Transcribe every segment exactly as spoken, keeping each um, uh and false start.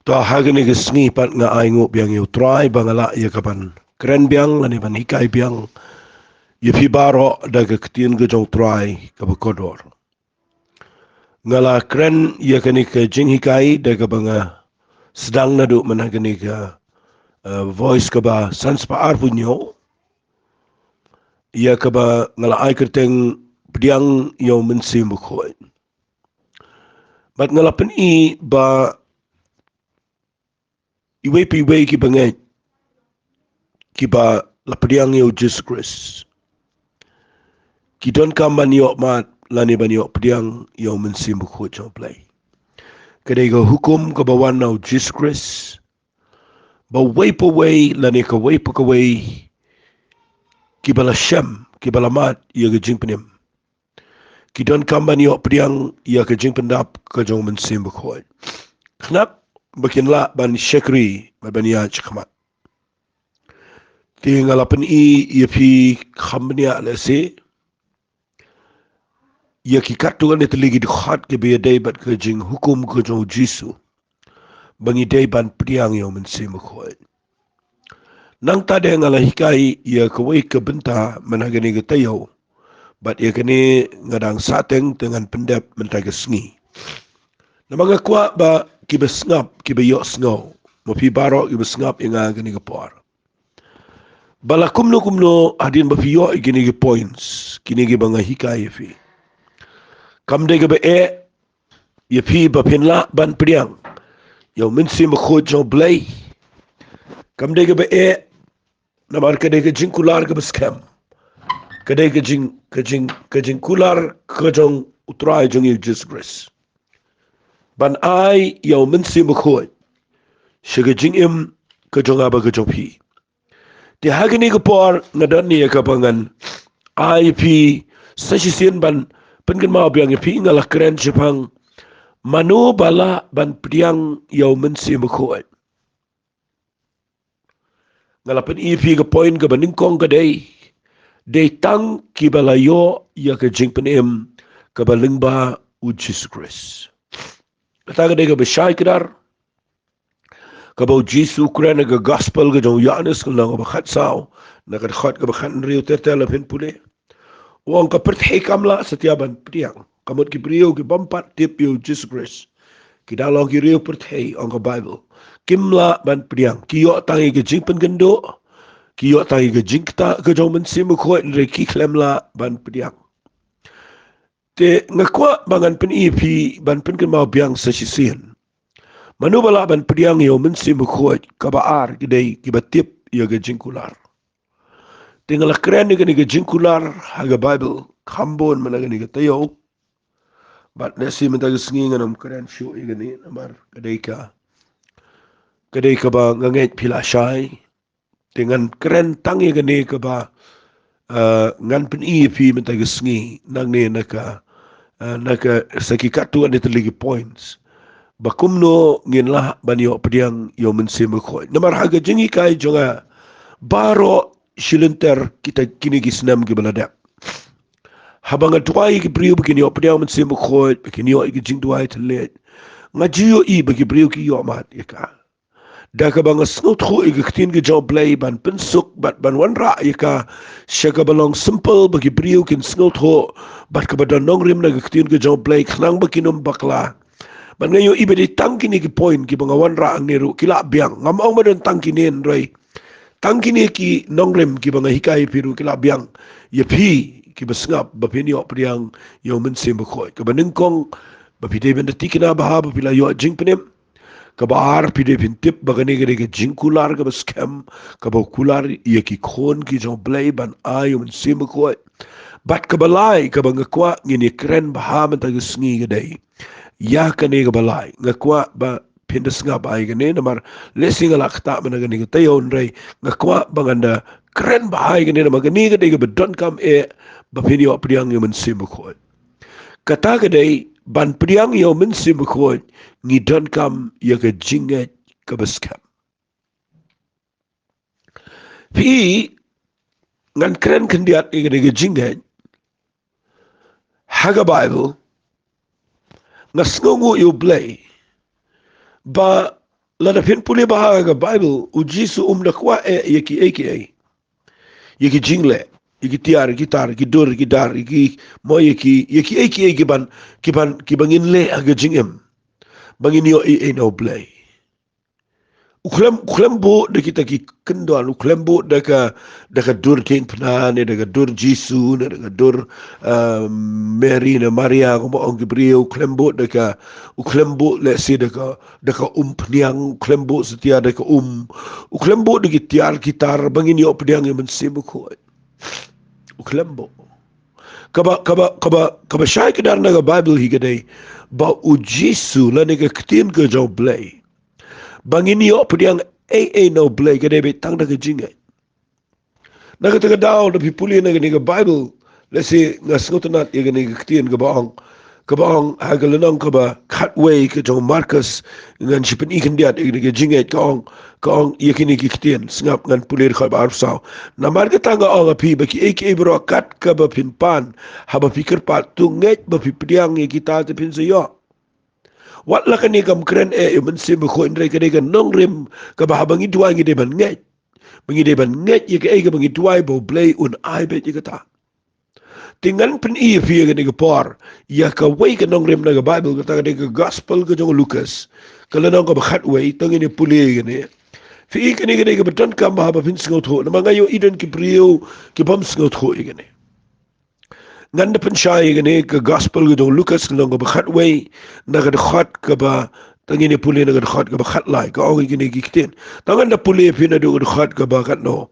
To ha kane ka sngi pat nga ai nguh biang ïa u Trai ba nga lah ïa ka ban kren biang lane ban hikai biang ïa phi baroh da ka ktien ka jong u Trai kaba kordor. Nga la kren ïa kane ka jinghikai da kaba nga sdang naduh mynta kane ka, eh, voice kaba san spah arphew hynñiew, ïa kaba nga la ai kyrteng Pdiang ïa u Mynsiem Bakhuid. Bad nga la pyni ba iwei pa iwei kiba ngeit, kiba la pdiang ïa u Jisu Khrist, ki donkam ban ïoh mad lane ban ïoh pdiang ïa u Mynsiem Bakhuid jong u Blei. Ka dei ka hukum kaba wan na u Jisu Khrist ba uwei pa uwei lane kawei pa kawei kiba la shem, kiba la mad ïa ka jingpynim, ki donkam ban ïoh pdiang ïa ka jingpyndap ka jong u Mynsiem Bakhuid. Khnang ba kin lah ban shakri bad ban ïaid shakhmat. Te nga la pyni ïa phi kham bniah lehse ïa ki katto katne tylli ki dkhot kiba ïadei bad ka jinghukum ka jong u Jisu ba ngi dei ban pdiang ïa u Mynsiem Bakhuid. Nangta de nga la hikai ïa kawei ka bynta mynta kane ka taïew, bad ïa kane nga dang sahteng te ngan pyndep mynta ka sngi. Namar nga kwah ba kiba sngap kiba ïohsngew, ma phi baroh kiba sngap ïa nga kane ka por, ba la kumno kumno hadien ba phi ïoh ïa kine ki points, kine kiba nga hikai ïa phi, kam dei kaba eh ïa phi ba phin lah ban pdiang ïa u Mynsiem Bakhuid jong u Blei. Kam dei kaba eh, namar ka dei ka jingkular kaba skhem. Ka dei ka jing, ka jing, ka jingkular ka jong u Trai jong ngi u Jisu Khrist ban ai ïa u Mynsiem Bakhuid sha ka jingim ka jong nga bad ka jong phi. Te ha kane ka por nga don ïa kaba ngan ai ïa phi sa shisien ban pynkynmaw biang ïa phi. Nga la kren shaphang mano ba lah ban pdiang ïa u Mynsiem Bakhuid. Nga la pyni ïa phi ka point kaba nyngkong ka dei, dei tang kiba la ïoh ïa ka jingpynim kaba lyngba u Jisu Khrist. Kata ka dei kaba shai kdar, kaba u Jisu u kren ha ka gospel ka jong u Ïoannis ka lynnong kaba khatsaw, na ka dkhot kaba khathynriew ter ter, lada phin pule. U ong ka pyrthei kam lah satia ban pdiang. Ka mut ki briew ki bym pat tip ïa u Jisu Khrist, ki da long ki riew pyrthei, ong ka Baibl, kim lah ban pdiang. Ki ïoh tang ïa ka jingpynkynduh, ki ïoh tang ïa ka jingktah ka jong u Mynsiem Bakhuid, hynrei ki khlem lah ban pdiang. Te nga kwah ba ngan pyni ïa phi ban pynkynmaw biang sa shisien mano ba lah ban pdiang ïa u Mynsiem Bakhuid. Kaba ar, ki dei kiba tip ïa ka jingkular. Te nga la kren ïa kane ka jingkular ha ka Baibl kham bun mynta kane ka taïew. Bad lehse mynta ka sngi ngan ym kren shuh ïa kane namar ka dei ka, ka dei kaba nga ngeit phi la shai. Te ngan kren tang ïa kane kaba, eh, ngan pyni ïa phi mynta ka sngi, nangne na ka, eh, na ka sa ki katto katne tylli ki points, ba kumno ngin lah ban ïoh pdiang ïa u Mynsiem Bakhuid. Namar ha ka jinghikai jong nga baroh shi lynter kita kine ki snem kiba la dep, haba nga duwai ïa ki briew ba kin ïoh pdiang u Mynsiem Bakhuid, ba kin ïoh ïa ki jingduwai thylliej, nga ju ïohi ba ki briew ki ïoh mad ïa ka. Da kaba nga sngewthuh ïa ka ktien ka jong u Blei ban pynsuk bad ban wanrah ïa ka sha kaba long simple ba ki briew kin sngewthuh bad kaba don nongrim na ka ktien ka jong u Blei, khnang ba kin ym bakla. Bad nga ïohi ba dei tang kine ki point kiba nga wanrah hangne ruh ki lah biang. Ngam ong ba don tang kine, hynrei tang kine ki nongrim kiba nga hikai ïa phi ruh ki lah biang ïa phi kiba sngap ba phin ïoh pdiang ïa u Mynsiem Bakhuid. Kaba nyngkong, ba phi dei ban da thikna bha ba phi la ïoh jingpynim. Kaba ar, phi dei phin tip ba kane ka dei ka jingkular kaba skhem, kaba kular ïa ki khun ki jong u Blei ban ai ïa u Mynsiem Bakhuid. Bad kaba lai kaba nga kwah ngin ïa kren bha mynta ka sngi ka dei ïa kane kaba lai. Nga kwah ba phin da sngap ïa kane namar lehse nga la ktah mynta kane ka taïew, hynrei nga kwah ba ngan da kren bha ïa kane namar kane ka dei kaba donkam eh ba phin ïoh pdiang ïa u Mynsiem Bakhuid. Kata ka dei ban pdiang ïa u Mynsiem Bakhuid ngi donkam ïa ka jingngeit kaba skhem. Phi, ngan kren khyndiat ïa ka dei ka jingngeit. Ha ka Baibl nga sngewnguh ïa u Blei ba Lada phin pule bha ha ka Bible, u Jisu um da kwah eh ïa ki ei ki ei. Ïa ki jingleh, ïa ki tiar, ïa ki tar, ïa ki dur, ïa ki dar, ïa ki mo, ïa ki, ïa ki ei ki ei ki ban, ki ban, ki ban ngin leh ha ka jingim. Ba ngin ïoh ei ei na u Blei. U khlem, u khlem buh da kita ki kyndon, u khlem buh da ka, da ka dur diengphna ne da ka dur Jisu ne da ka dur, ah, Mary ne Maria, kumba ong ki briew, u khlem buh da ka, u khlem buh lehse da ka, da ka umphniang, u khlem buh satia da ka um, u khlem buh da ki tiar ki tar, ba ngin ïoh pdiang ïa u Mynsiem Bakhuid. U khlem buh. Kaba, kaba, kaba, kaba shai kdar na ka Bible hi ka dei ba u Jisu lane ka ktien ka jong u Blei, ba ngin ïoh pdiang ei ei na u Blei, ka dei beit tang da ka jingngeit. Na kata ka daw, lada phi pule na kane ka Bible, lehse nga sngewtynnat ïa kane ka ktien kaba ong, kaba ong ha ka lynnong kaba khatwei ka jong u Markos, ngan sa pyni khyndiat ïa kane ka jingngeit, ka ong, ka ong ïa kine ki ktien, sngap, ngan pule dkhot ba arphew saw. Namar kata nga ong ha phi ba ki ei ki ei baroh kat kaba phin pan, haba phi kyrpad, to ngeit ba phi pdiang ïa kita, te phin sa ïoh. Wat la kane kam kren eh ïa u Mynsiem Bakhuid, hynrei ka dei ka nongrim kaba haba ngi duwai ngi dei ban ngeit. Ba ngi dei ban ngeit ïa kaei kaba ngi duwai, ba u Blei un ai beit ïa kata. Te ngan pyni ïa phi ïa kane ka por ïa kawei ka nongrim na ka Bible, kata ka dei ka Gospel ka jong u Lukas, ka lynnong kaba khatwei, to ngin ïa pule ïa kane. Phi i, kane ka dei kaba donkam ba haba phin sngewthuh, namar nga ïohi don ki briew ki bym sngewthuh ïa kane. Ngan da pynshai ïa kane ka Gospel ka jong u Lukas, ka lynnong kaba khatwei, na ka dkhot kaba, to ngin ïa pule na ka dkhot kaba khatlai, ka ong ïa kine ki ktien. To ngan da pule ïa phi naduh ka dkhot kaba katno.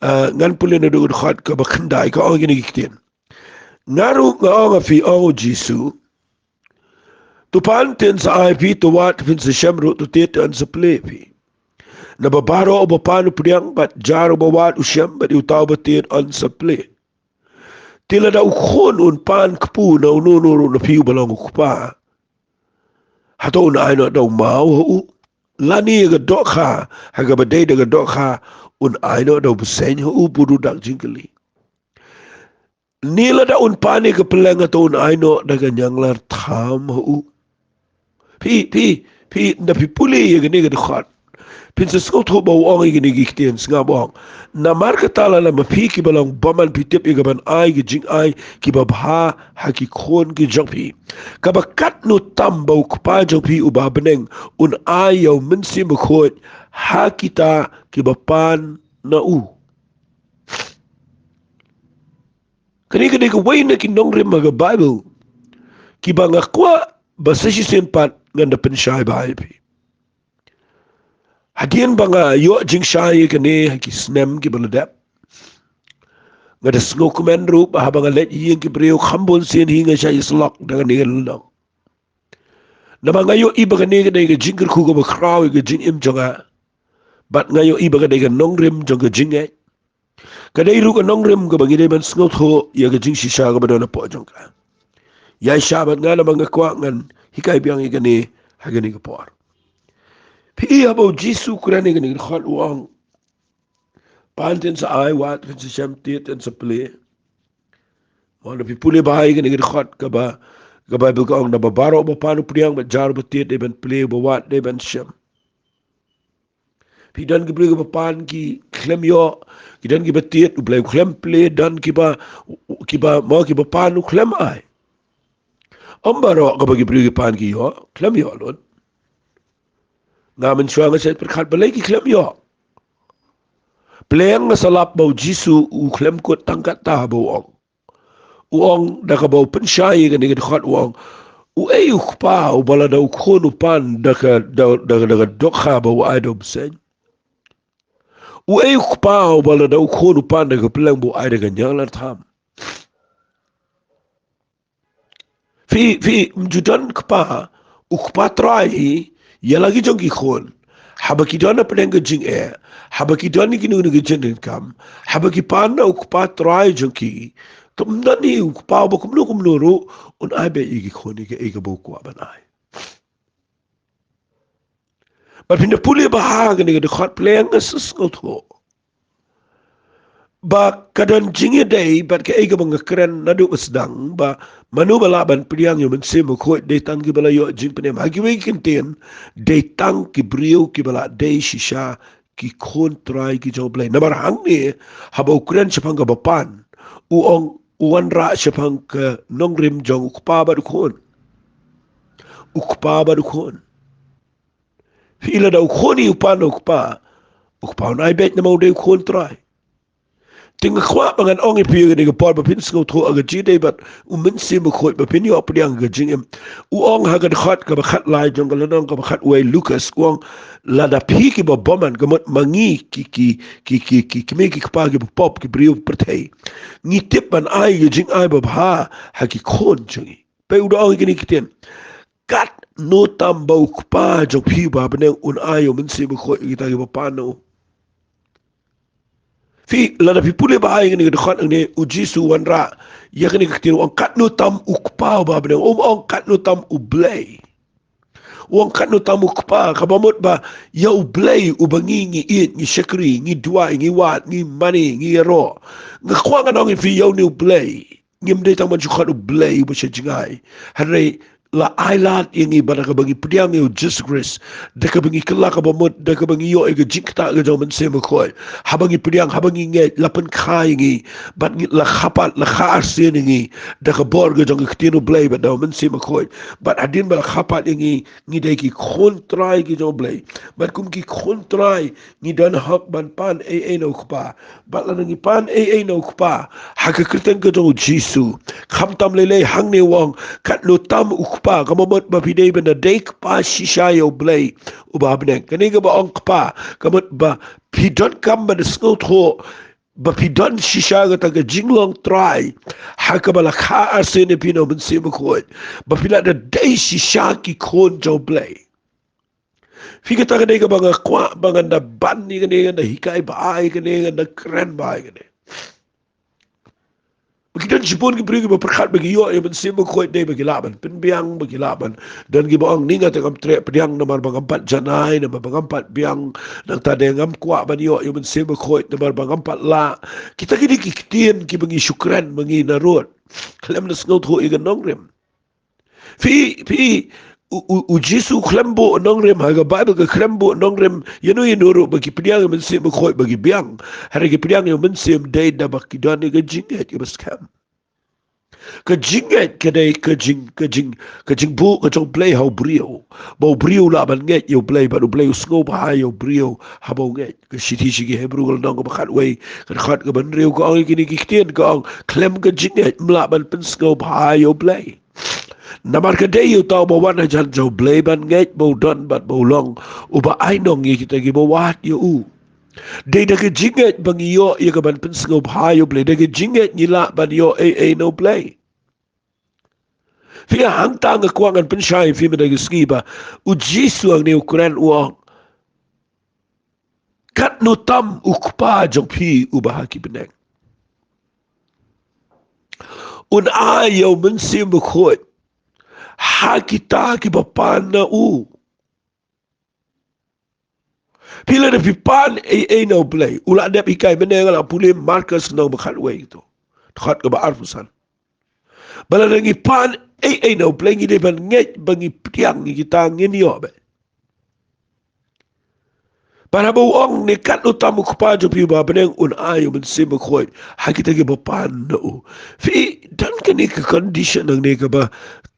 Ah, ngan pule naduh ka dkhot kaba khyndai, ka ong ïa kine ki ktien. Nga ruh nga ong ha phi, ong u Jisu, to pan te yn sa ai ïa phi, to wad te phin sa shem ruh, to tied te yn sa plie ïa phi. Naba baroh uba pan u pdiang, bad jar uba wad u shem, bad ïa uta uba tied yn sa plie. Te lada u khun un pan kpu na uno uno ruh na phi uba long u kpa, hato un ai noh da u maw ha u? Lane ïa ka dohkha, ha kaba dei da ka dohkha, un ai noh da u bseiñ ha u, bad u dak jingkylli? Ne lada un pan ïa ka pylleng, hato un ai noh da ka ñianglar tham ha u? Phi, phi, phi, nda phi pule ïa kane ka dkhot, phin sa sngewthuh ba u ong ïa kine ki ktien, sngap, u ong: Namar kata, lada ma phi kiba long bymman phi tip ïa ka ban ai ki jingai kiba bha ha ki khun ki jong phi, kaba katno tam ba u Kpa jong phi uba ha bneng un ai ïa u Mynsiem Bakhuid ha kita kiba pan na u. Kane ka dei kawei na ki nongrim ha ka Bible kiba nga kwah ba sa shisien pat ngan da pynshai bha ïa phi. Hadien ba nga ïoh jingshai ïa kane ha ki snem kiba la dep, nga da sngewkmen ruh ba haba nga leit ïing ki briew, kham bun sien hi nga shah ïasyllok da kane ka lynnong. Namar nga ïohi ba kane ka dei ka jingkyrkhu kaba khraw ïa ka jingim jong nga. Bad nga ïohi ba ka dei ka nongrim jong ka jingngeit. Ka dei ruh ka nongrim kaba ngi dei ban sngewthuh ïa ka jingshisha kaba don hapoh jong ka. Ïaishah bad nga, namar nga kwah ngan hikai biang ïa kane ha kane ka por. Phi i haba u Jisu u kren ïa kane ka dkhot, u ong: Pan te yn sa ai, wad te phin sa shem, tied te yn sa plie. Mo, lada phi pule bha ïa kane ka dkhot kaba, ka Bible ka ong: Naba baroh uba pan u pdiang, bad jar uba tied dei ban plie, uba wad dei ban shem. Phi, don ki briew kiba pan ki khlem ïoh, ki don kiba tied, u Blei u khlem plie, don kiba, kiba, mo, kiba pan u khlem ai. Ym baroh kaba ki briew ki pan ki ïoh, khlem ïoh lut. Nga mynshuwa nga shait pyrkhat balei ki khlem ïoh. Pyrshang nga sa lap ba u Jisu u khlem kut tang katta ba u ong. U ong da kaba u pynshai ïa kane ka dkhot, u ong: Uei u kpa uba lada u khun u pan da ka, da, da, da ka dohkha ba u ai da u bseiñ? Uei u kpa uba lada u khun u pan da ka pylleng ba u ai da ka ñianglar tham? Phi, phi, ym ju don kpa, u kpa trai hi ïa la ki jong ki khun. Haba ki don hapdeng ka jingeh, haba ki don kino kino ki jingdonkam, haba ki pan na u kpa trai jong ki, to ym don hi u kpa uba kumno kumno ruh un ai beit ïa ki khun ïa kaei kaba u kwah ban ai. Bad phin da pule bha ha kane ka dkhot, pyrshang nga sa sngewthuh. ba ka don jingïadei bad kaei kaba nga kren naduh ba sdang, ba mano ba lah ban pdiang ïa u Mynsiem Bakhuid, dei tang kiba la ïoh jingpynim. Ha kiwei ki kyntien, dei tang ki briew kiba la dei shisha ki khun trai ki jong U Blei. Namar hangne, haba u kren shaphang kaba pan, u ong, u wanrah shaphang ka nongrim jong u kpa bad u khun. U kpa bad u khun. Phi, lada u khun hi u pan na u kpa, u kpa un ai beit namar u dei u khun trai. Te nga kwah ba ngan ong ïa phi ha kane ka por ba phin sngewthuh ha ka jingïadei bad u Mynsiem Bakhuid, ba phin ïoh pdiang ka jingim. U ong ha ka dkhot kaba khatlai jong ka lynnong kaba khatwei Lukas, u ong, lada phi kiba bymman, ka mut ma ngi ki, ki, ki kmie ki kpa kiba pop, ki briew pyrthei, ngi tip ban ai ka jingai babha ha ki khun jong ngi. Peit, u da ong ïa kine ki ktien. Katno tam ba u Kpa jong phi uba ha bneng un ai ïa u Mynsiem Bakhuid ïa kita kiba pan na u. Phi, lada phi pule bha ïa kane ka dkhot hangne, u Jisu u wanrah ïa kane ka ktien, u ong katno tam u Kpa uba ha bneng, um ong katno tam U Blei. U ong katno tam u Kpa, kaba mut ba ïa U Blei uba ngi, ngi ïeit, ngi shakri, ngi duwai, ngi wad, ngi mane, ngi ïaroh. Nga kwah ngan ong ïa phi, ïa une U Blei, ngim dei tang ban shu khot U Blei uba sha jngai. Hynrei la ai lad ïa ngi ba da kaba ngi pdiang ïa u Jisu Khrist, da kaba ngi kylla, kaba mut da kaba ngi ïoh ïa ka jingktah ka jong u Mynsiem Bakhuid, haba ngi pdiang, haba ngi ngeit, la pynkha ïa ngi, bad ngi, la kha pat, la kha arsien ïa ngi da ka bor ka jong ka ktien U Blei bad da u Mynsiem Bakhuid. Bad hadien ba la kha pat ïa ngi, ngi dei ki khun trai ki jong U Blei. Bad kum ki khun trai, ngi don hok ban pan ei ei na u Kpa. Bad lada ngi pan ei ei na u Kpa ha ka kyrteng ka jong u Jisu, khamtam lei lei, hangne u ong katno tam u Kpa, kaba mut ba phi dei ban da dei kpa shisha ïa U Blei uba ha bneng. Kane kaba ong kpa, ka mut ba phi donkam ban da sngewthuh ba phi don shisha kata ka jinglong trai ha kaba la kha arsien ïa phi na u Mynsiem Bakhuid, ba phi la da dei shisha ki khun jong U Blei. Phi, kata ka dei kaba nga kwah ba ngan da ban ïa kane, ngan da hikai bha ïa kane, ngan da kren bha ïa kane. Ba ki don shibun ki briew kiba pyrkhat ba ki ïoh ïa u Mynsiem Bakhuid dei ba ki lah ban pynbiang, ba ki lah ban, don kiba ong, ni nga te ngam treh pdiang namar ba ngam pat janai, namar ba ngam pat biang. Nangta dei ngam kwah ban ïoh ïa u Mynsiem Bakhuid namar ba ngam pat lah. Kita ki dei ki ktien kiba ngi shu kren ma ngi narud khlem da sngewthuh ïa ka nongrim. Phi, phi, u, u, u Jisu u khlem buh nongrim, ha ka Baibl ka khlem buh nongrim ïano ïano ruh ba ki pdiang ïa u Mynsiem Bakhuid ba ki biang. Hynrei ki pdiang ïa u Mynsiem dei da ba ki don ïa ka jingngeit kaba skhem. Ka jingngeit ka dei ka jing, ka jing, ka jingbuh ka jong U Blei ha u briew, ba u briew u lah ban ngeit ïa U Blei, bad U Blei u sngewbha ïa u briew haba u ngeit. Ka shithi sha ki Hebru ka lynnong kaba khatwei, ka dkhot kaba hynriew, ka ong ïa kine ki ktien, ka ong, khlem ka jingngeit ym lah ban pynsngewbha ïa U Blei. Namar ka dei ïa uta uba wan hajan jong U Blei ban ngeit ba u don bad ba u long, uba ai nong ïa kita kiba wad ïa u. Dei da ka jingngeit ba ngi ïoh ïa ka ban pynsngewbha ïa U Blei, da ka jingngeit ngi lah ban ïoh ei ei na U Blei. Phi, hangta nga kwah ngan pynshai ïa phi mynta ka sngi ba u Jisu hangne u kren, u ong, katno tam u Kpa jong phi uba ha ki bneng un ai ïa u Mynsiem Bakhuid ha kita kiba pan na u. Phi, lada phi pan ei ei na U Blei, u la dep hikai, mynne nga la pule Markos lynnong ba khatwei, to dkhot kaba arphew san. Ba lada ngi pan ei ei na U Blei, ngi dei ban ngeit ba ngi pdiang, ngi kita ngin ïoh beit. Bad haba u ong ne, katno tam u Kpa jong phi uba ha bneng un ai u Mynsiem Bakhuid ha kita kiba pan na u. Phi, don kane ka condition hangne kaba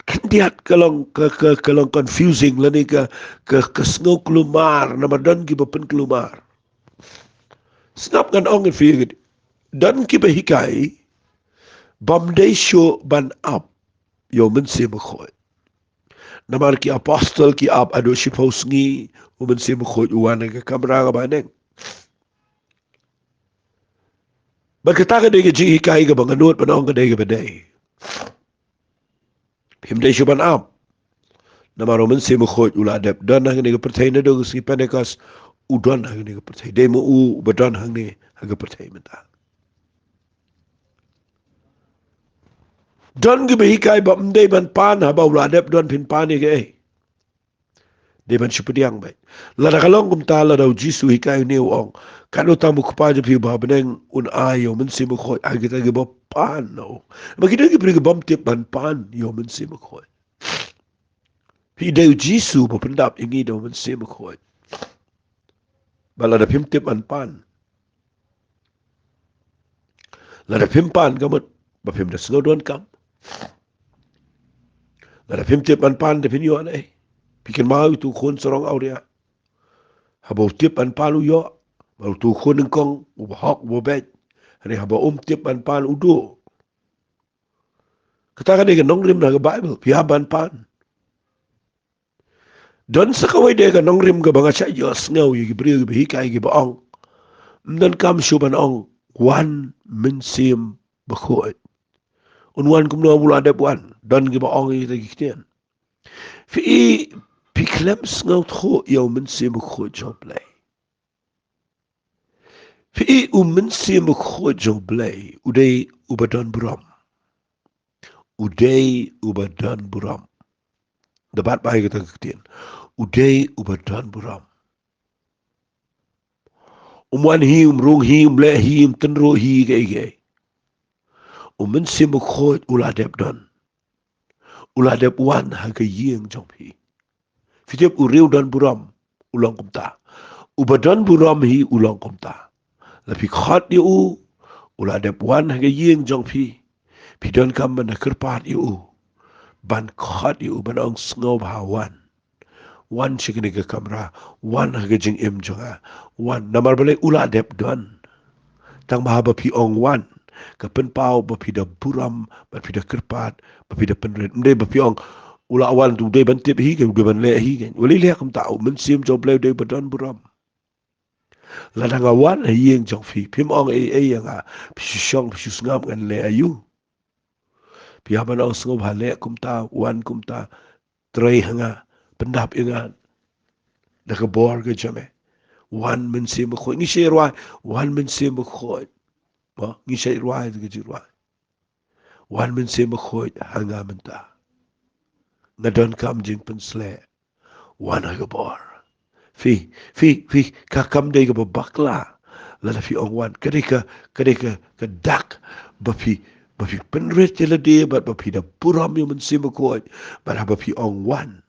khyndiat ka long, ka, ka, ka long confusing lane ka, ka, ka sngewkulmar, namar don kiba pynkulmar. Sngap, ngan ong ïa phi, don kiba hikai bym dei shuh ban ap ïa u Mynsiem Bakhuid. Namar ki apostol ki ap haduh shiphew sngi, u Mynsiem Bakhuid u wan ha ka kamra kaba ha bneng. Bad kata ka dei ka jinghikai kaba nga nud ban ong ka dei kaba dei. Phim dei shuh ban ap. Namar u Mynsiem Bakhuid u la dep don ha kane ka pyrthei naduh ka sngi Pentekost, u don ha kane ka pyrthei. Dei ma u uba don hangne ha ka pyrthei mynta. Don kiba hikai ba ym dei ban pan, haba u la dep don phin pan ïa kaei? Dei ban shu pdiang beit. Lada ka long kumta, lada u Jisu u hikai, une u ong, katno tang ba u Kpa jong phi uba ha bneng un ai ïa u Mynsiem Bakhuid ha kita kiba pan noh. Namar ki don ki briew ki bym tip ban pan ïa u Mynsiem Bakhuid. Phi dei u Jisu ba pyndap ïa ngi da u Mynsiem Bakhuid. Bad lada phim tip ban pan, lada phim pan, ka mut ba phim da sngewdonkam. Lada phim tip ban pan, te phin ïoh ne? Phi kynmaw ïa utu u khun sarong awria. Haba u tip ban pan, u ïoh. Bad utu u khun nyngkong, uba hok, uba beit. Hynrei haba um tip ban pan, u duh. Kata ka dei ka nongrim na ka Baibl, phi hap ban pan. Don sa kawei de ka nongrim kaba nga shait ïohsngew ïa ki briew kiba hikai, kiba ong, ym donkam shuh ban ong, wan Mynsiem Bakhuid. Un wan kumno, u la dep wan? Don kiba ong ïa kita ki ktien. Phi i, phi khlem sngewthuh ïa u Mynsiem Bakhuid jong U Blei. Phi i, u Mynsiem Bakhuid jong U Blei u dei uba don burom. U dei uba don burom. Da bat bha ïa kata ka ktien. U dei uba don burom. Um wan hi, um rung hi, um leh hi, um tynruh hi, kaei kaei. U Mynsiem Bakhuid u la dep don. U la dep wan ha ka ïing jong phi. Phi tip, u riew don burom u long kumta. Uba don burom hi u long kumta. La phi khot ïa u, u la dep wan ha ka ïing jong phi. Phi donkam ban da kyrpad ïa u, ban khot ïa u, ban ong, sngewbha wan. Wan sha kane ka kamra, wan ha ka jingim jong nga. Wan, namar balei? U la dep don. Tang ba haba phi ong wan, ka pynpaw ba phi da burom, ba phi da kyrpad, ba phi da pynrit. Ym dei ba phi ong, u la wan, u dei ban tip hi, u dei ban leh hi. Wat leh kumta, u Mynsiem jong U Blei u dei uba don burom. Lada nga wan ha ïing jong phi, phim ong ei ei ïa nga, phi shu shong, phi shu sngap, ngan leh aïu? Phi hap ban ong, sngewbha leh kumta, wan kumta, trei ha nga, pyndap ïa nga da ka bor ka jong me. Wan Mynsiem Bakhuid. Ngi shait rwai, wan Mynsiem Bakhuid. Mo, ngi shait rwai da ka jingrwai. Wan Mynsiem Bakhuid ha nga mynta. Nga donkam jingpynshlur. Wan ha ka bor. Phi, phi, phi, ka kam dei kaba bakla. Lada phi ong wan, ka dei ka, ka dei ka, ka dak ba phi, ba phi pynrit ïa lade, bad ba phi da burom ïa u Mynsiem Bakhuid, bad haba phi ong wan,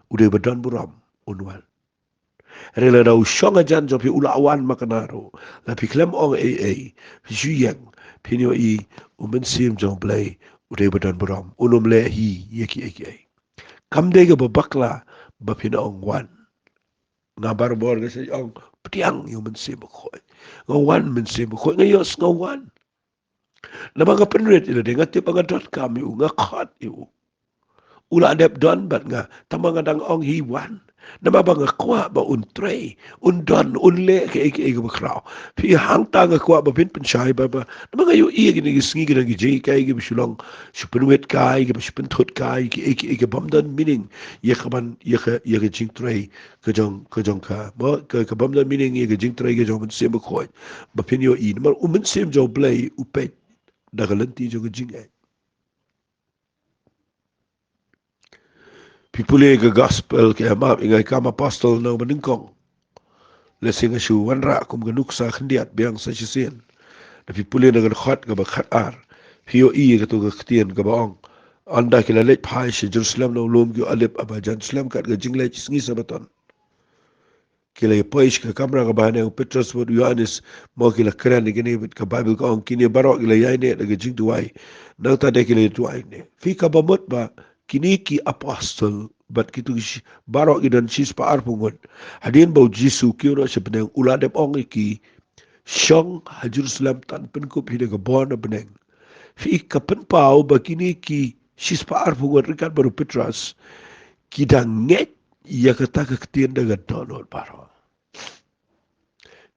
u dei uba don burom, un wan. Hynrei lada u shong hajan jong phi, u la wan makna ruh, la phi khlem ong ei ei, phi shu ïeng, phin ïohi, u Mynsiem jong U Blei u dei uba don burom, un ym leh hi ïa kiei kiei. Kam dei kaba bakla ba phin ong wan. Nga barabor nga sa ong, pdiang ïa u Mynsiem Bakhuid. Nga wan Mynsiem Bakhuid, nga ïohsngew wan. Namar nga pynrit ïa lade, nga tip ba nga donkam ïa u, nga khot ïa u. U la dep don bad nga, tang ba nga dang ong hi wan. Namar ba nga kwah ba un trei, un don, un leh kiei kiei kaba khraw. Phi, hangta nga kwah ba phin pynshai ba, ba. Namar nga ïohi ïa kine ki sngi ki don ki jinghikai kiba shu long, shu pynwit kai, kiba shu pynthut kai, kiei kiei ki bym don meaning ïa ka ban, ïa ka, ïa ka jingtrei ka jong, ka jong ka, mo, ka, ka bym don meaning ïa ka jingtrei ka jong u Mynsiem Bakhuid. Ba phin ïohi, namar u Mynsiem jong U Blei u peit da ka lynti jong ka jingngeit. Phi pule ka gospel, ka em ap ïa nga, Kam Apostol, lynnong ba nyngkong. Lehse nga shu wanrah kum ka nuksa khyndiat biang sa shisien. Lada phi pule na ka dkhot kaba khatar, phi ïohi ïa kato ka ktien kaba ong, ynda ki la leit phai sha Jerusalem na u lum ki Olib, haba jan Jerusalem kat ka jingleit sngi Sabaton. Ki la ïa poi sha ka kamra kaba ha neh, u Petros bad u Ïoannis, mo, ki la kren ïa kine, bad ka Baibl ka ong, kine baroh ki la ïaineh da ka jingduwai. Nangta de ki la ïa duwai ne. Phi, kaba mut ba kine ki apostol bad kito ki shi-, baroh ki don shispah arphew ngut. Hadien ba u Jisu kiew noh sha bneng, u la dep ong ïa ki, shong ha Jerusalem, tan pynkup hi da ka bor na bneng. Phi, ka pynpaw ba kine ki shispah arphew ngut ryngkat bad u Petros ki dang ngeit ïa kata ka ktien da ka dohnud baroh.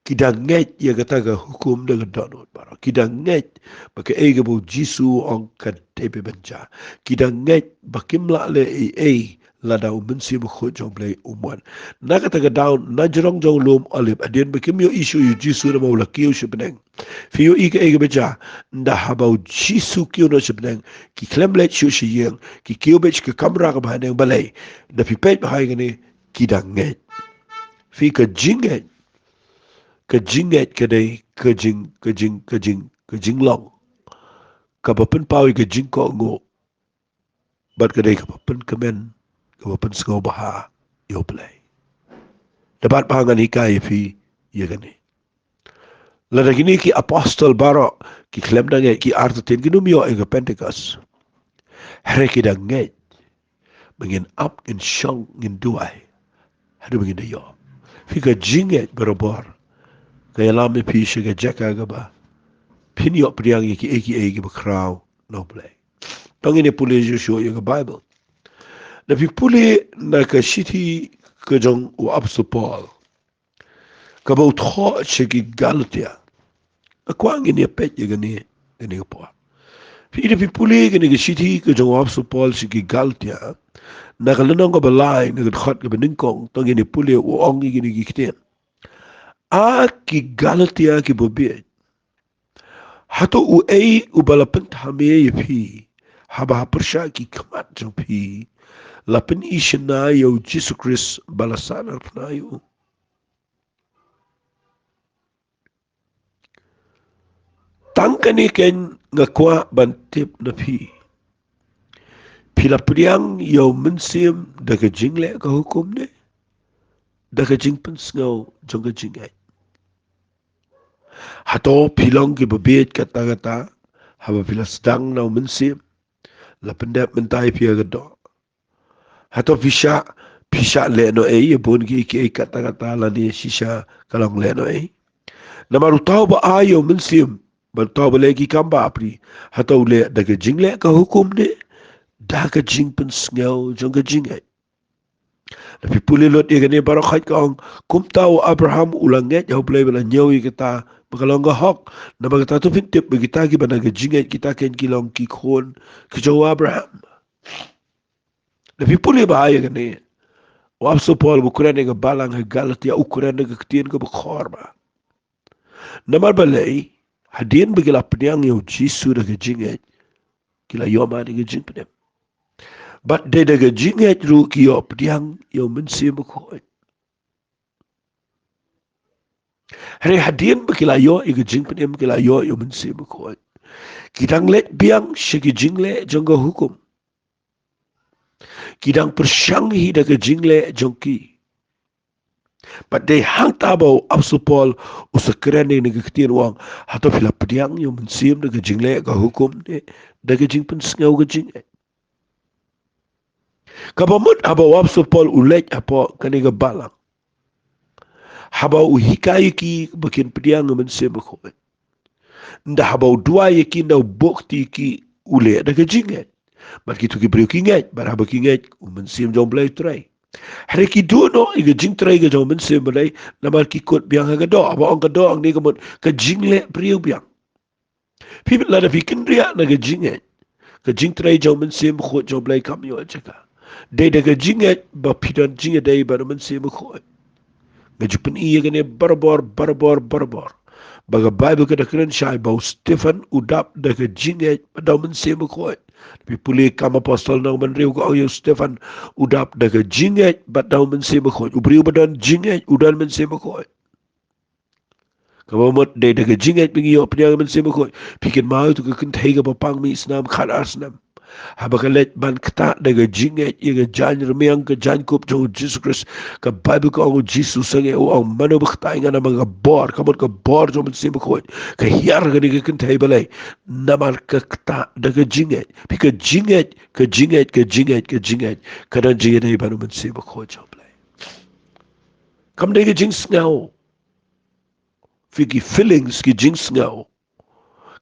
Ki dang ngeit ïa kata ka hukum da ka dohnud baroh. Ki dang ngeit ba kaei kaba u Jisu u ong ka dei ban jia. Ki dang ngeit ba kim lah leh ei ei lada u Mynsiem Bakhuid jong U Blei um wan. Na kata ka daw, na jrong jong u lum Olib, hadien ba kim ïohi shuh ïa u Jisu namar u la kiew sha bneng, phi ïohi kaei kaba jia? Ynda haba u Jisu kiew noh sha bneng, ki khlem leit shuh sha ïing, ki kiew beit sha ka kamra kaba ha bneng. Balei? Da phi peit bha ïa kane, ki dang ngeit. Phi, ka jingngeit, ka jingngeit ka dei ka jing, ka jing, ka jing, ka jinglong kaba pynpaw ïa ka jingkohnguh, bad ka dei kaba pynkmen, kaba pynsngewbha ïa U Blei. Da bad ba ngan hikai ïa phi ïa kane. Lada kine ki apostol baroh ki khlem da ngeit, ki artatien kin ym ïoh ïa ka Pentekost. Hynrei ki dang ngeit ba ngin ap, ngin shong, ngin duwai haduh ba ngin da ïoh. Phi, ka jingngeit barabor ka ïalam ïa phi sha ka jaka kaba phin ïoh pdiang ïa kiei kiei kiba khraw na U Blei. To ngin ïa pule shuh shuh ïa ka Baibl. Da phi pule na ka shithi ka jong u apostol Paul, kaba u thoh sha ki Galatia. Nga kwah ngin ïa peit ïa kane, kane ka por. Phi, da phi pule kane ka shithi ka jong u apostol Paul sha ki Galatia, na ka lynnong kaba lai, na ka dkhot kaba nyngkong, to ngin ïa pule, u ong ïa kine ki ktien. A ki Galatia kiba bieit, hato uei uba la pynthame ïa phi haba ha pyrshah ki khmat jong phi la pyni shynna ïa u Jisu Khrist ba la sahnarphna ïa u? Tang kane keiñ nga kwah ban tip na phi. Phi la pdiang ïa u Mynsiem da ka jingleh ka hukum ne da ka jingpynsngew jong ka jingngeit? Hato phi long kiba bieit katta katta haba phi la sdang na u Mynsiem, la pyndep mynta ïa phi ha ka doh? Hato phi shah, phi shah leh noh ei ïa bun kiei kiei katta katta, lane shisha ka long leh noh ei? Namar uta uba ai ïa u Mynsiem bad uta uba leh ki kam bapli, hato u leh da ka jingleh ka hukum ne da ka jingpynsngew jong ka jingngeit? Da phi pule lut ïa kane baroh khoit ka ong, kumta u Abraham u la ngeit ha U Blei bad la ñiew ïa kata ba ka long ka hok. Namar kata to phin tip ba kita kiba na ka jingngeit, kita keiñ ki long ki khun ki jong u Abraham. Da phi pule bha ïa kane, u apostol Paul ba u kren ïa ka balang ha Galatia, u kren da ka ktien kaba khor bha. Namar balei? Hadien ba ki la pdiang ïa u Jisu da ka jingngeit, ki la ïoh ma da ka jingpynim. Bad dei da ka jingngeit ruh ki ïoh pdiang ïa u Mynsiem Bakhuid. Hynrei hadien ba ki la ïoh ïa ka jingpynim, ki la ïoh ïa u Mynsiem Bakhuid, ki dang leit biang sha ki jingleh jong ka hukum. Ki dang pyrshang hi da ka jingleh jong ki. Bad dei hangta ba u apostol Paul u sa kren ïa kane ka ktien, u ong, hato phi la pdiang ïa u Mynsiem da ka jingleh ka hukum ne da ka jingpynsngew ka jingngeit? Kaba mut haba u apostol Paul u leit hapoh kane ka balang, haba u hikai ïa ki ba kin pdiang ïa u Mynsiem Bakhuid, ynda haba u duwai ïa ki, ynda u buh kti ïa ki, u leh da ka jingngeit. Bad kito ki briew ki ngeit, bad haba ki ngeit, u Mynsiem jong U Blei u trei. Hynrei ki duh noh ïa ka jingtrei ka jong u Mynsiem, balei? Namar ki kut biang ha ka doh. Haba ong ka doh hangne ka mut ka jingleh briew biang. Phi, lada phi kynriah na ka jingngeit, ka jingtrei jong u Mynsiem Bakhuid jong U Blei kam ïoh jaka. Dei da ka jingngeit ba phi don jingïadei bad u Mynsiem Bakhuid. Nga ju pyni ïa kane barabor, barabor, barabor, ba ka Baibl ka da kren shai ba u Stephen u dap da ka jingngeit bad da u Mynsiem Bakhuid. Phi pule Kam Apostol lynnong ba hynriew, ka ong ïa u Stephen, u dap da ka jingngeit bad da u Mynsiem Bakhuid. U briew ba don jingngeit u don Mynsiem Bakhuid. Kaba mut dei da ka jingngeit ba ngi ïoh pdiang ïa u Mynsiem Bakhuid. Phi kynmaw ïa ka kynthei kaba pang mih snam khatar snem, haba ka leit ban ktah da ka jingngeit ïa ka jaiñ rmiang, ka jaiñkup jong u Jisu Khrist, ka Baibl ka ong u Jisu sangeh u ong, mano ba ktah ïa nga? Namar ka bor, ka mut ka bor jong u Mynsiem Bakhuid ka hiar ha kane ka kynthei. Balei? Namar ka ktah da ka jingngeit. Phi, ka jingngeit, ka jingngeit, ka jingngeit, ka jingngeit ka don jingïadei bad u Mynsiem Bakhuid jong U Blei. Kam dei ka jingsngew. Phi, ki feelings, ki jingsngew,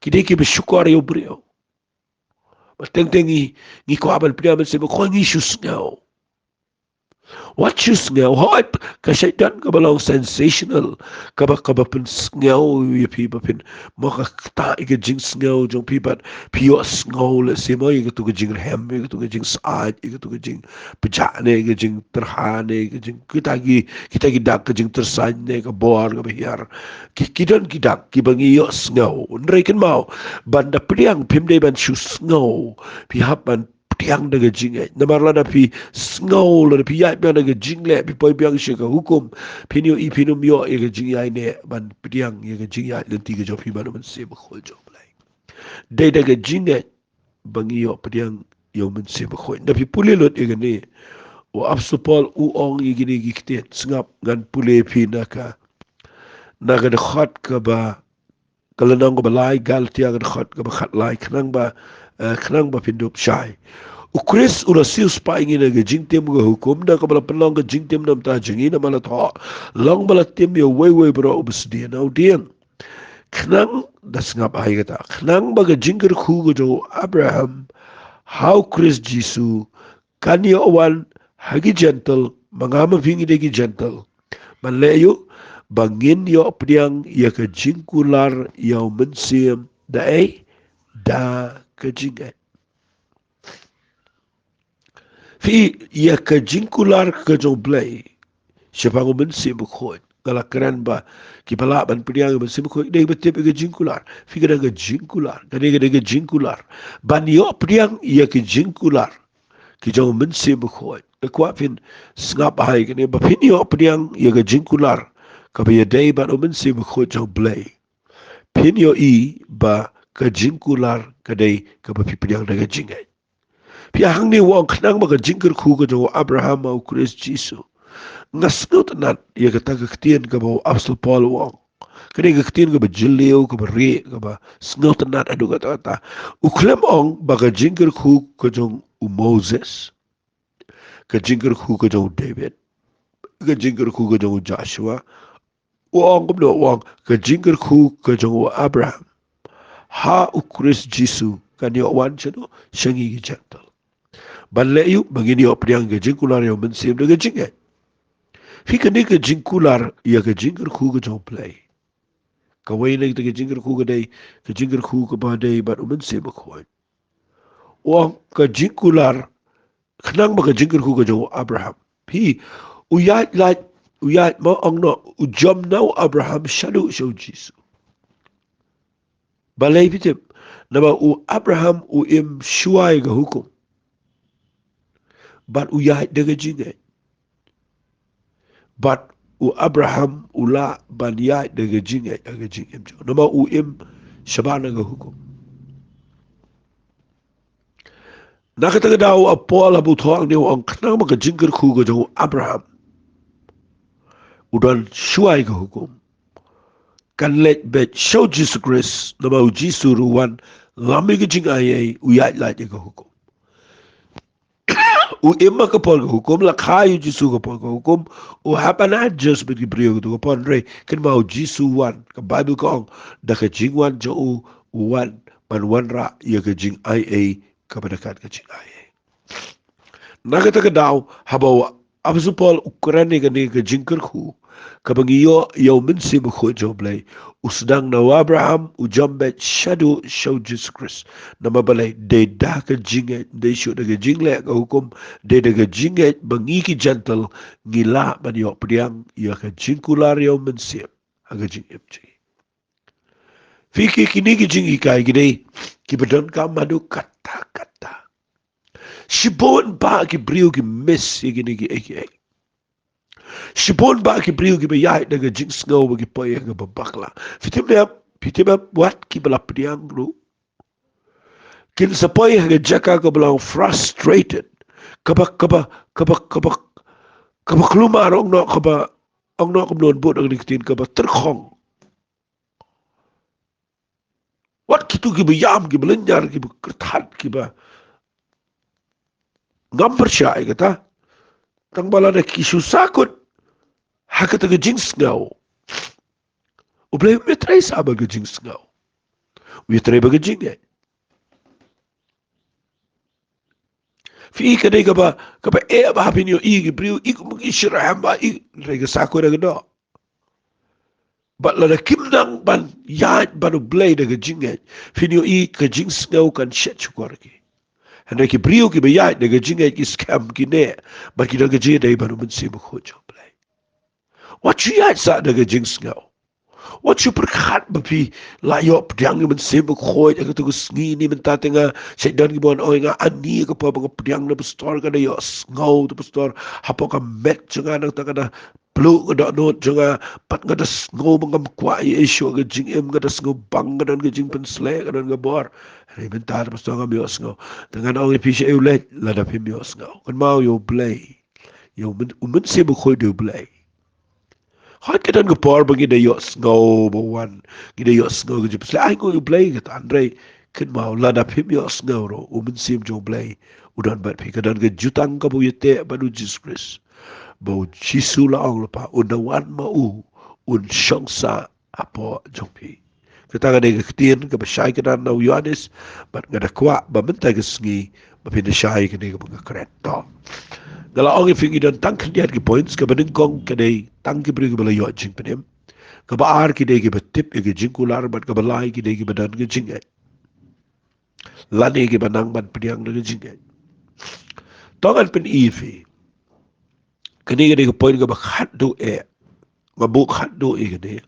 ki dei kiba shukor ïa u briew. Ba teng teng ngi, ngi kwah ban pdiang Mynsiem Bakhuid, ngi shu sngew. Wat shu sngew, hooid, ka Soitan kaba long sensational, kaba, kaba pynsngew ïa phi ba phin, mo ka ktah ïa ka jingsngew jong phi bad phi ïohsngew lehse mo ïa katu ka jingrhem, ïa katu ka jingsaid, ïa katu ka jingpjah ne, ïa ka jingtyrha ne, ïa ka jing, kita ki, kita ki dak ka jingtyrsain ne, ka bor kaba hiar. Ki, ki don ki dak kiba ngi ïohsngew. Hynrei kynmaw, ban da pdiang phim dei ban shu sngew, phi hap ban pdiang da ka jingngeit. Namar lada phi sngew, lada phi ïaid biang da ka jingleh, phi poi biang sha ka hukum, phin ïohi phin ym ïoh ïa ka jingïaineh ban pdiang ïa ka jingïaid lynti ka jong phi bad U Mynsiem Bakhuid jong U Blei. Dei da ka jingngeit ba ngi ïoh pdiang ïa U Mynsiem Bakhuid. Da phi pule lut ïa kane, u Apostol Paul u ong ïa kine ki ktien, sngap ngan pule phi na ka, na ka dkhot kaba, ka lynnong kaba lai Galatia ka dkhot kaba khatlai, khnang ba, eh, khnang ba phin dup shai. U Khrist u la siewspah ïa ngi na ka jingtim ka hukum, da kaba la pynlong ka jingtim na ka bynta jong ngi, namar la thoh, long ba la tim ïa uwei uwei baroh uba sdien ha u dieng. Khnang, da sngap bha ïa kata, khnang ba ka jingkyrkhu ka jong u Abraham ha u Khrist Jisu kan ïoh wan ha ki Jentil, ma nga ma phi ngi dei ki Jentil. Ban leh aïu? Ba ngin ïoh pdiang ïa ka jingkular ïa U Mynsiem, da ei, da ka jingngeit. Phi, ïa ka jingkular ka jong U Blei shaphang U Mynsiem Bakhuid. Nga la kren ba kiba lah ban pdiang ïa U Mynsiem Bakhuid dei ba tip ïa ka jingkular. Phi, ka dei ka jingkular, ka dei, ka dei ka jingkular. Ban ïoh pdiang ïa ka jingkular ka jong U Mynsiem Bakhuid, nga kwah phin sngap bha ïa kane, ba phin ïoh pdiang ïa ka jingkular kaba ïadei bad U Mynsiem Bakhuid jong U Blei, phin ïohi ba ka jingkular ka dei kaba phi pdiang da ka jingngeit. Phi, hangne u ong, khnang ba ka jingkyrkhu ka jong u Abraham ha u Khrist Jisu. Nga sngewtynnat ïa kata ka ktien kaba u Apostol Paul u ong. Kane ka ktien kaba jylliew, kaba rieh, kaba sngewtynnat haduh katta katta. U khlem ong ba ka jingkyrkhu ka jong u Moses, ka jingkyrkhu ka jong u David, ka jingkyrkhu ka jong u Joshua. U ong kumno? U ong ka jingkyrkhu ka jong u Abraham ha u Khrist Jisu kan ïoh wan shaduh sha ngi ki Jentil. Ban leh aïu? Ba ngin ïoh pdiang ka jingkular ïa U Mynsiem da ka jingngeit. Phi, kane ka jingkular ïa ka jingkyrkhu ka jong U Blei. Kawei na kita ki jingkyrkhu ka dei ka jingkyrkhu kaba dei bad U Mynsiem Bakhuid. U ong ka jingkular, khnang ba ka jingkyrkhu ka jong u Abraham. Phi, u ïaid lait, u ïaid, ma ong noh, u jam na u Abraham shaduh sha u Jisu. Balei phi tip? Namar u Abraham u im shuwa ïa ka hukum. Bad u ïaid da ka jingngeit. Bad u Abraham u lah ban ïaid da ka jingngeit ha ka jingim jong u, namar u im shabar na ka hukum. Na kata ka daw u Paul haba u thoh hangne u ong khnang ba ka jingkyrkhu ka jong u Abraham u don shuwa ïa ka hukum kan leit beit sha u Jisu Khrist, namar u Jisu ruh u wan lam ïa ka jingaiei, u ïaid lait ïa ka hukum. U im ha ka por ka hukum, la kha ïa u Jisu ha ka por ka hukum, u hap ban adjust bad ki briew ha kato ka por, hynrei kynmaw u Jisu u wan, ka Baibl ka ong, da ka jingwan jong u, u wan ban wanrah ïa ka jingaiei kaba da kat ka jingaiei. Na kata ka daw, haba u Apostol Paul u kren ïa kane ka jingkyrkhu kaba ngi ïoh ïa U Mynsiem Bakhuid jong U Blei, u sdang na u Abraham, u jam beit shaduh sha u Jisu Khrist. Namar balei? Dei da ka jingngeit, dei shuh da ka jingleh ka hukum, dei da ka jingngeit ba ngi ki Jentil ngi lah ban ïoh pdiang ïa ka jingkular ïa U Mynsiem ha ka jingim jong ngi. Phi, ki, kine ki jinghikai ki dei kiba donkam haduh katta katta. Shibun bah ki briew ki miss ïa kine kiei kiei. Shibun bah ki briew kiba ïaid da ka jingsngew ba ki poi ha kaba bakla. Phi tip ne em, phi tip ne em, wat kiba la pdiang ruh kin sa poi ha ka jaka kaba long frustrated. Kaba, kaba, kaba, kaba, kaba kulmar, ong noh, kaba, ong noh kumno, bud ong, ki ktien kaba tyrkhong. Wat kito kiba ïam, kiba lynñiar, kiba kyrthat, kiba ngam pyrshah ïa kata. Tang ba lada ki shu sahkut ha kata ka jingsngew, U Blei um ïatrei shuh bad ka jingsngew. U ïatrei bad ka jingngeit. Phi i ka dei kaba, kaba eh ba phin ïohi ki briew i kum ki shitrhem ba i, hynrei ka sa khuid da ka doh. Bad lada kim nang ban ïaid bad U Blei da ka jingngeit, phin ïohi ka jingsngew kan shet shukor ki. Hynrei ki briew kiba ïaid da ka jingngeit ki skhem, ki neh, bad ki don ka jingïadei bad U Mynsiem Bakhuid jong U Blei. Wat shu ïaid sah da ka jingsngew. Wat shu pyrkhat ba phi la ïoh pdiang ïa U Mynsiem Bakhuid ha kato ka sngi. Ni mynta te nga, shait don kiba ong ïa nga, ani ka por ba nga pdiang na pastor ka da ïohsngew to pastor hapoh ka met jong nga, nangta ka da pluh ka dohnud jong nga, bad nga da sngew ba ngam kwah ïa Ishu ha ka jingim, nga da sngew ba nga don ka jingpynsleh, ka don ka bor. Hynrei mynta to pastor ngam ïohsngew. Te ngan ong ïa phi, shaei u leit? Lada phim ïohsngew. Kynmaw ïa U Blei. Ïa U Myn-, U Mynsiem Bakhuid U Blei. Hooid ka don ka por ba ngi da ïohsngew ba wan, ngi da ïohsngew ka jingpynsleh, ai nguh ïa U Blei, kata, hynrei kynmaw lada phim ïohsngew ruh, U Mynsiem jong U Blei u don bad phi. Ka don ka jutang kaba u ïateh bad U Jisu Khrist, ba U Jisu la ong, Lypa, un da wan ma u, un shong sah hapoh jong phi. Kata ka dei ka ktien kaba shai kynran na u Ïoannis, bad nga da kwah ba mynta ka sngi ba phin da shai kane kaba nga kren. To, nga la ong ïa phi ngi don tang khyndiat ki points, kaba nyngkong ka dei tang ki briew kiba la ïoh jingpynim, kaba ar ki dei kiba tip ïa ka jingkular, bad kaba lai ki dei kiba don ka jingngeit, lane kiba nang ban pdiang da ka jingngeit. To ngan pyni ïa phi. Kane ka dei ka point kaba khatduh eh. Nga buh khatduh ïa kane.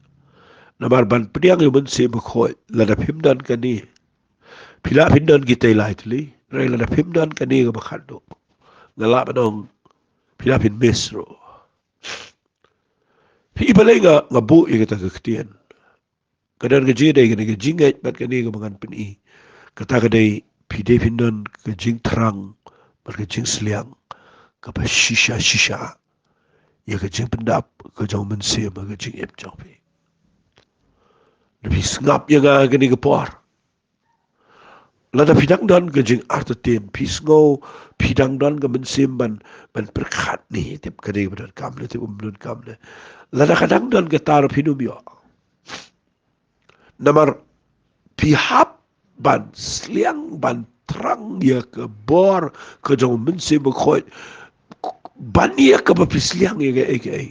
Namar ban pdiang ïa U Mynsiem Bakhuid, lada phim don kane, phi lah phin don kitei lai tylli, hynrei lada phim don kane kaba khatduh, nga lah ban ong phi lah phin miss ruh. Phi i balei nga, nga buh ïa kata ka ktien. Ka don ka jingïadei kane ka jingngeit bad kane kaba ngan pyni. Kata ka dei phi dei phin don ka jingthrang bad ka jingsliang kaba shisha shisha ïa ka jingpyndap ka jong U Mynsiem ha ka jingim jong phi. Lada phi sngap ïa nga ha kane ka por, lada phi dang don ka jingartatien, phi sngew phi dang don ka mynsiem ban, ban pyrkhat, ne tip ka dei ba donkam ne tip um donkam ne. Lada ka dang don kata ruh phin ym ïoh. Namar phi hap ban sliang, ban thrang ïa ka bor ka jong U Mynsiem Bakhuid, ban ïa kaba phi sliang ïa kaei kaei.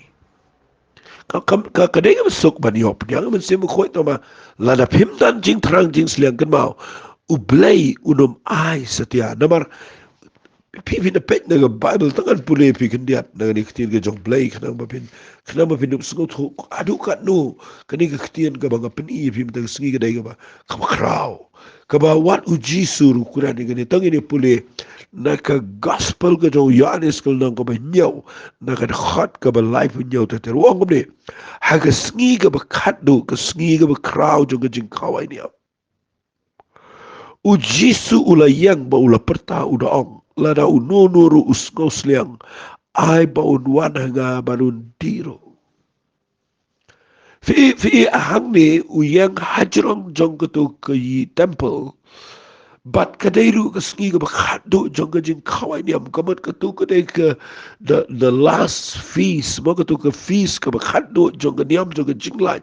Ka, ka, ka, ka dei kaba suk ban ïoh pdiang ïa U Mynsiem Bakhuid, tangba lada phim don jingthrang jingsliang, kynmaw, U Blei un ym ai satia. Namar phi, phin da peit na ka Baibl, tang ngan pule ïa phi khyndiat na kane ka ktien ka jong U Blei, khnang ba phin, khnang ba phin ym sngewthuh haduh katno kane ka ktien kaba nga pyni ïa phi mynta ka sngi ka dei kaba, kaba khraw. Kaba wat U Jisu ruh u kren ïa kane, tang ngin ïa pule na ka Gospel ka jong u Ïoannis ka lynnong kaba hynñiew, na ka dkhot kaba laiphew hynñiew, te te ruh u ong kumne: Ha ka sngi kaba khatduh, ka sngi kaba khraw jong ka jingkhawai niam, U Jisu u la ïeng bad u la pyrta, u da ong: Lada uno uno ruh u sngewsliang, ai ba un wan ha nga bad un dih ruh. Phi, phi, hangne u ïeng hajrong jong kato ka temple. Bad ka dei ruh ka sngi kaba khatduh jong ka jingkhawai niam, ka mut kato ka dei ka the, the last feast, mo, kato ka feast kaba khatduh jong ka niam jong ka jinglait.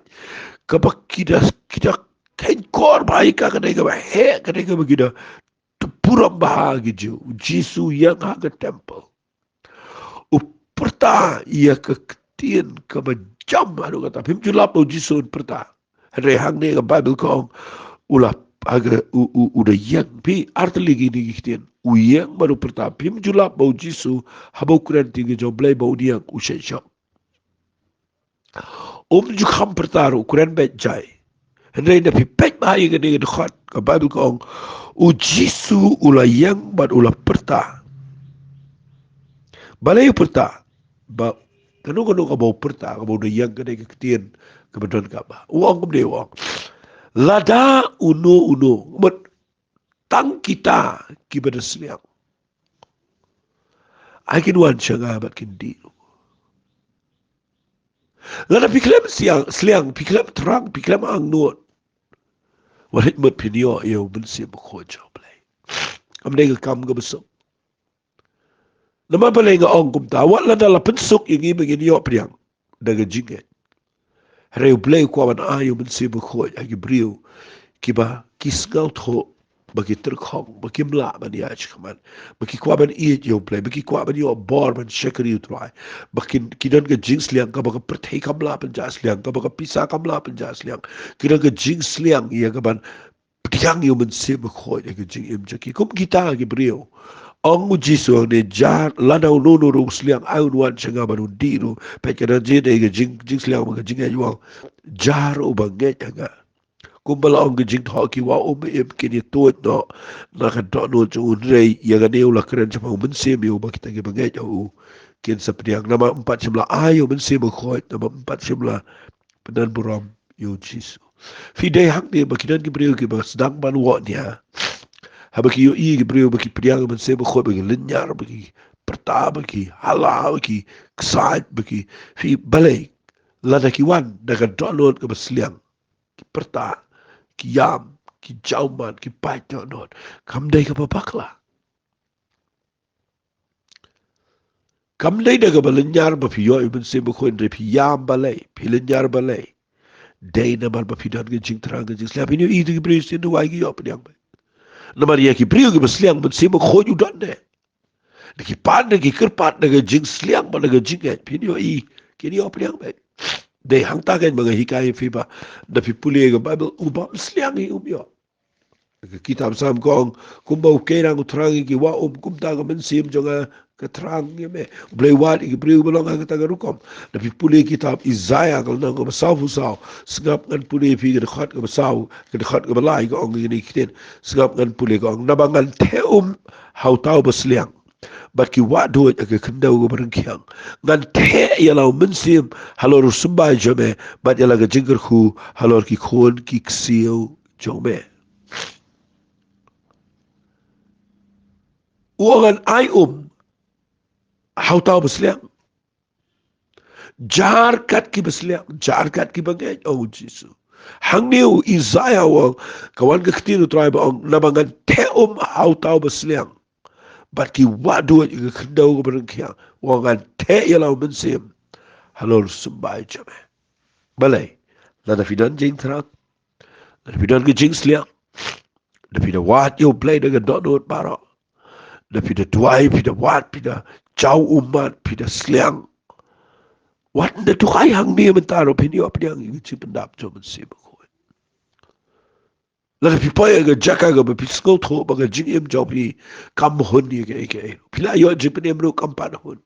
Kaba ki da, ki da kheiñ kor bha ïa ka, ka dei kaba heh, ka dei kaba ki da burom bha ki Jiw. U Jisu u ïeng ha ka temple. U pyrta ïa ka ktien kaba jam haduh katta. Phim ju lap ba U Jisu un pyrta. Hynrei hangne ka Baibl ka ong u la, ha ka, u, u, u da ïeng. Phi, ar tylli kine ki ktien. U ïeng bad u pyrta. Phim ju lap ba U Jisu haba u kren ktien ka jong U Blei ba un ïeng, u shait shoh. Um ju kham pyrta ruh, u kren beit jai. Hynrei lada phi peit bha ïa kane ka dkhot, ka Baibl ka ong, U Jisu u la ïeng bad u la pyrta. Balei u pyrta? Ba kano kano kaba u pyrta, kaba u da ïeng, ka dei ka ktien kaba donkam bha. U ong kumne, u ong: Lada uno uno, mut tang kita kiba da sliang, ai kin wan sha nga bad kin dih. Lada phi khlem sliang, sliang, phi khlem thrang, phi khlem angnud, wat hynmut phin ïoh ïa U Mynsiem Bakhuid jong U Blei. Kam dei ka kam kaba suk. Namar balei nga ong kumta? Wat lada la pynsuk ïa ngi ba ngin ïoh pdiang da ka jingngeit, hynrei U Blei u kwah ban ai U Mynsiem Bakhuid ha ki briew kiba ki sngewthuh ba ki tyrkhong, ba kim lah ban ïaid shakhmat, ba ki kwah ban ïeit ïa U Blei, ba ki kwah ban ïoh bor ban shakri U Trai, ba ki, ki don ka jingsliang kaba ka pyrthei kam lah ban jah sliang, kaba ka pisa kam lah ban jah sliang, ki don ka jingsliang ïa ka ban pdiang ïa U Mynsiem Bakhuid ha ka jingim jong ki. Kum kita ki briew, ong U Jisu hangne, jar lada uno uno ruh u sliang ai un wan sha nga ban un dih ruh, peit ka don jingïadei ka jing, jingsliang bad ka jingïeit, u ong jar uba ngeit ha nga. Kumba la ong ka jingthoh, ki wah um im kin ïa tuid noh na ka dohnud jong u, hynrei ïa kane u la kren shaphang U Mynsiem ïa u ba kita kiba ngeit ha u kin sa pdiang. Namar ym pat shym la ai ïa U Mynsiem Bakhuid, namar ym pat shym la pyndonkam burom ïa U Jisu. Phi dei hangne ba ki don ki briew kiba sdang ban wah nia, haba ki ïohi ki briew ba ki pdiang ïa U Mynsiem Bakhuid, ba ki lynñiar, ba ki pyrta, ba ki hala, ba ki ksaid, ba ki, phi, balei? Lada ki wan da ka dohnud kaba sliang, ki pyrta, ki ïam, ki jaw ummat, ki pait dohnud, kam dei kaba bakla. Kam dei da kaba lynñiar ba phi ïoh ïa U Mynsiem Bakhuid, hynrei phi ïam balei, phi lynñiar balei? Dei namar ba phi don ka jingthrang ka jingsliang. Phin ïohi ïa ki briew shisien duwai ki ïoh pdiang beit. Namar ïa ki briew kiba sliang, U Mynsiem Bakhuid u don de. Da ki pan, da ki kyrpad, da ka jingsliang bad da ka jingngeit, phin ïohi kin ïoh pdiang beit. Dei hangta kein ba nga hikai ïa phi ba da phi pule ka Baibl, u bym sliang hi um ïoh. Ka kitab Salm ka ong, kumba u keirang u thrang ïa ki wah um, kumta ka mynsiem jong nga ka thrang ïa me. U Blei u wad ïa ki briew ba long ha kata ka rukom. Da phi pule kitab Isaïah ka lynnong kaba sawphew saw, sngap ngan pule ïa phi ka dkhot kaba saw, ka dkhot kaba lai, ka ong kine ki ktien. Sngap ngan pule, ka ong, naba ngan theh um ha uta uba sliang, bad ki wah duid ha ka khyndew kaba rngkhiang. Ngan theh ïa la u mynsiem halor u symbai jong me, bad ïa la ka jingkyrkhu halor ki khun ki ksiew jong me. U ong ngan ai um ha uta uba sliang. Jar kat kiba sliang, jar kat kiba ngeit, ong U Jisu. Hangne u Isaïah u ong, ka wan ka ktien U Trai ba ong, naba ngan theh um ha uta uba sliang, bad ki wah duid ha ka khyndew kaba rngkhiang. U ong ngan theh ïa la u mynsiem halor u symbai jong me. Balei? Lada phi don jingthrang, lada phi don ka jingsliang, da phi da wad ïa U Blei da ka dohnud baroh, da phi da duwai, phi da wad, phi da jaw ummat, phi da sliang, wat da duwai hangne mynta ruh, phin ïoh pdiang ïa ka jingpyndap jong U Mynsiem Bakhuid. Lada phi poi ha ka jaka kaba phi sngewthuh ba ka jingim jong phi kam hun ïa kaei kaei, phi la ïoh jingpynim ruh kam pat hun,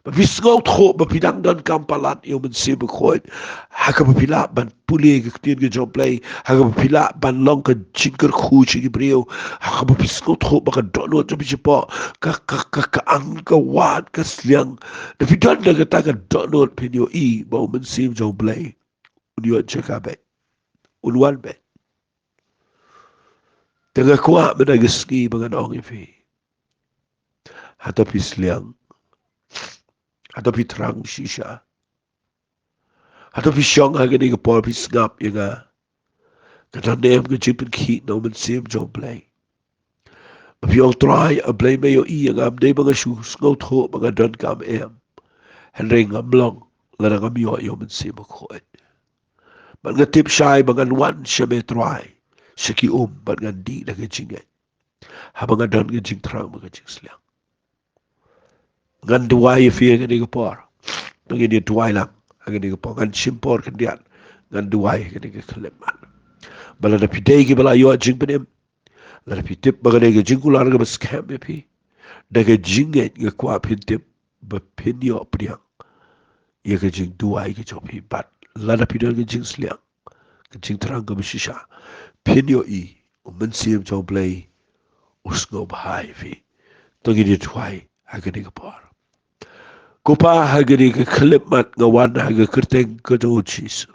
ba phi sngewthuh ba phi dang donkam palat ïa U Mynsiem Bakhuid, ha kaba phi lah ban pule ka ktien ka jong U Blei, ha kaba phi lah ban long ka jingkyrkhu sha ki briew, ha kaba phi sngewthuh ba ka dohnud jong phi shapoh ka, ka, ka, ka ang, ka wad, ka sliang. Da phi don da kata ka dohnud, phin ïohi ba U Mynsiem jong U Blei un ïoh jaka beit, un wan beit. Te nga kwah mynta ka sngi ba ngan ong ïa phi, hato phi sliang? Hato phi thrang shisha? Hato phi shong ha kane ka por, phi sngap ïa nga? Ka don ne em ka jingpynkhih na U Mynsiem jong U Blei? Ba phi ong, Trai, A Blei, me ïohi ïa nga, ym dei ba nga shu sngewthuh ba nga donkam em, hynrei ngam long lada ngam ïoh ïa U Mynsiem Bakhuid. Bad nga tip shai ba ngan wan sha me, Trai, sha ki um, bad ngan dih da ka jingngeit, haba nga don ka jingthrang bad ka jingsliang. Ngan duwai ïa phi ha kane ka por. Ngan ïa duwai lang ha kane ka por. Ngan shim por khyndiat, ngan duwai ha kane ka khyllipmat. Ba lada phi dei kiba la ïoh jingpynim, lada phi tip ba kane ka jingkular kaba skhem ïa phi, da ka jingngeit nga kwah phin tip ba phin ïoh pdiang ïa ka jingduwai ka jong phi. Bad lada phi don ka jingsliang, ka jingthrang kaba shisha, phin ïohi U Mynsiem jong U Blei u sngewbha ïa phi. To ngin ïa duwai ha kane ka por. Ko Pa, ha kane ka khyllipmat nga wan ha ka kyrteng ka jong U Jisu.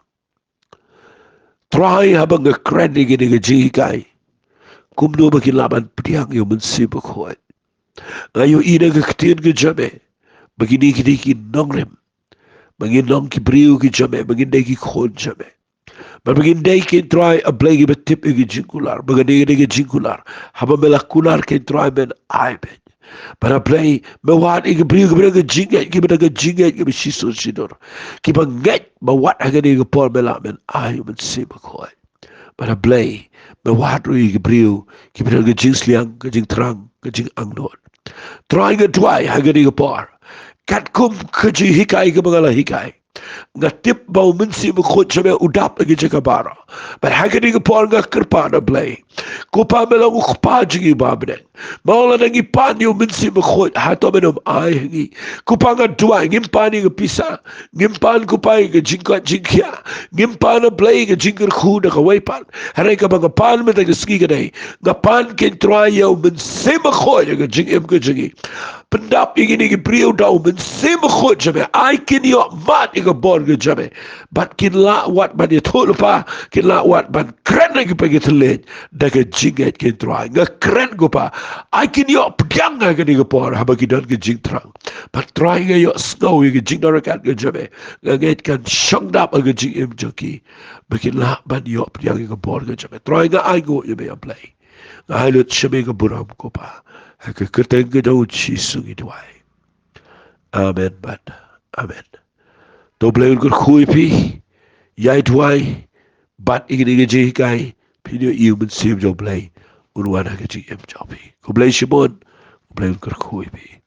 Trai, haba nga kren ïa kane ka jinghikai, kumno ba kin lah ban pdiang ïa U Mynsiem Bakhuid? Nga ïohi na ka ktien ka jong me ba kine ki dei ki nongrim, ba ngin long ki briew ki jong me, ba ngin dei ki khun jong me. Bad ba ngin dei, kynrad Trai, A Blei, kiba tip ïa ka jingkular, ba kane ka dei ka jingkular. Haba me la kular, kynrad Trai, men ai beit. Bad A Blei, me wad ïa ki briew kiba don ka jingngeit, kiba don ka jingngeit kaba shisur shisur, kiba ngeit ba wat ha kane ka por me lah men ai U Mynsiem Bakhuid. Bad A Blei, me wad ruh ïa ki briew kiba don ka jingsliang, ka jingthrang, ka jingangnud. Trai, nga duwai ha kane ka por, katkum ka jinghikai kaba nga la hikai, nga tip ba U Mynsiem Bakhuid jong me u dap ha ki jaka baroh. Bad ha kane ka por nga kyrpad, A Blei, ko Pa, me long U Kpa jong ngi uba ha bneng. Me ong lada ngi pan ïa U Mynsiem Bakhuid, hato men ym ai ha ngi? Ko Pa, nga duwai, ngim pan ïa ka pisa, ngim pan, ko Pa, ïa ka jingkoit jingkhiah, ngim pan, A Blei, ïa ka jingkyrkhu da kawei pat. Hynrei kaba nga pan mynta ka sngi ka dei, nga pan, ko Trai, ïa U Mynsiem Bakhuid ha ka jingim ka jong ngi. Pyndap ïa kine ki briew da U Mynsiem Bakhuid jong me, ai kin ïoh mad ïa ka bor ka jong me. Bad kin lah wat ban ïathuhlypa, kin lah wat ban kren ïa ki, ba ki thylliej da ka jingngeit, ko Trai. Nga kren, ko Pa, ai kin ïoh pdiang ha kane ka por haba ki don ka jingthrang. Bad Trai, nga ïohsngew ïa ka jingdonkam ka jong me. Nga ngeit kan shong dap ha ka jingim jong ki, ba kin lah ban ïoh pdiang ïa ka bor ka jong me. Trai, nga ai nguh ïa me, A Blei. Nga ai lut sha me ka burom, ko Pa. Ha ka kyrteng ka jong U Jisu ngi duwai. Amen bad amen. To U Blei un kyrkhu ïa phi. Ïai duwai bad ïa kine ki jinghikai, phin ïohi U Mynsiem jong U Blei un wan ha ka jingim jong phi. Khublei shibun. U Blei un kyrkhu ïa phi.